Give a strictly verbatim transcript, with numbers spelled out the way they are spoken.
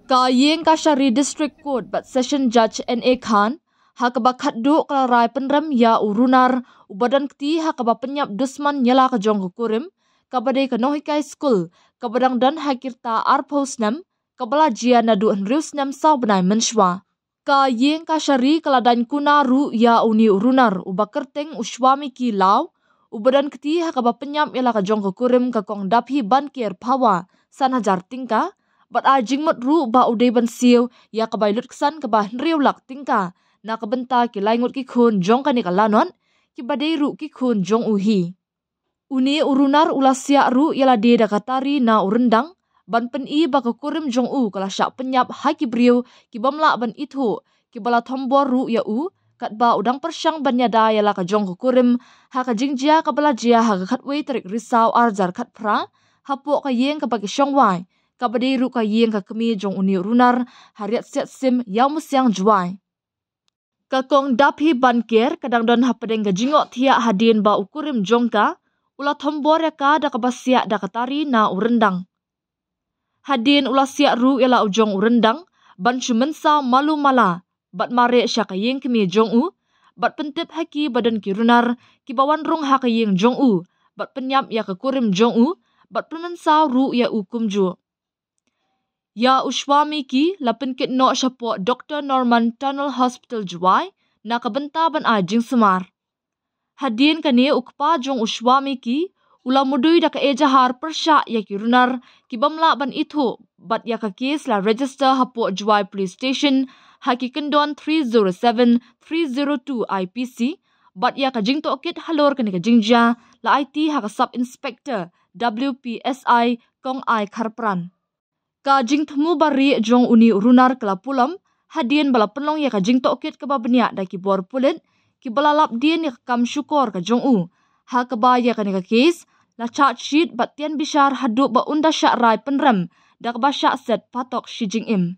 Ka Iingkashari District Court bad Session Judge N A Khan ha kaba khatduh ka la rai pynrem ïa u runar uba don kti ha kaba pynïap dusmon ïa la ka jong ka kurim, kaba dei ka nonghikai skul kaba dang don ha ki rta arphew snem, kaba la jia naduh hynriew snem saw bnai mynshwa. Ka Iingkashari ka la daiñ kuna ruh ïa une u runar uba kyrteng u Shwami Ki Law, uba don kti ha kaba pynïap ïa la ka jong ka kurim ka Kong Daphi Banker Phawa san hajar tyngka, bad ai jingmut ruh ba u dei ban siew ïa ka bai lutksan kaba hynriew lak tyngka na ka bynta ki lai ngut ki khun jong kane ka lanot, kiba dei ruh ki khun jong u hi. Une u runar u la siah ruh ïa lade da ka tari na u ryndang ban pyni ba ka kurim jong u ka la shah pynïap ha ki briew ki bym lah ban ithuh, kiba la thombor ruh ïa u, katba u dang pyrshang ban ïada ïa la ka jong ka kurim ha ka jingjia kaba la jia ha ka khatwei tarik Risaw ar hajar khatphra hapoh ka ïing kaba ki shong wai, kaba dei ruh ka ïing ka kmie jong une u runar ha Riatsiatsim, Ïawmusiang, Jowai. Ka Kong Daphi Banker ka dang don hapdeng ka jingïohthiah hadien ba u kurim jong ka u la thombor ïa ka da kaba siah da ka tari na u ryndang. Hadien u la siah ruh ïa la u jong u ryndang ban shu mynsaw malu mala bad mareh sha ka ïing kmie jong u, bad pyntip ha ki ba don ki runar kiba wan rung ha ka ïing jong u bad pynïap ïa ka kurim jong u, bad pynmynsaw ruh ïa u kumjuh. Ïa u Shwami Ki la pynkit noh shapoh Doctor Norman Tunnel Hospital, Jowai na ka bynta ban ai jingsumar. Hadien kane, u kpa jong u Shwami Ki u la mudui da ka ejahar pyrshah ïa ki runar ki bym lah ban ithuh, bad ïa ka kes la register hapoh Jowai Police Station ha ki kyndon three zero seven, three zero two I P C, bad ïa ka jingtohkit halor kane ka jingjia la aiti ha ka Sub Inspector W P S I Kong Ai Kharpran. Ka jingthmu barieh jong une u runar ka la pulom hadien ba la pynlong ïa ka jingtohkit kaba bniah da ki bor pulit kiba la lap dien ïa ka kam shukor ka jong u, ha kaba ïa kane ka kes la charge sheet bad tian bishar haduh ba un da shah rai pynrem da kaba shah set patok shi jingim.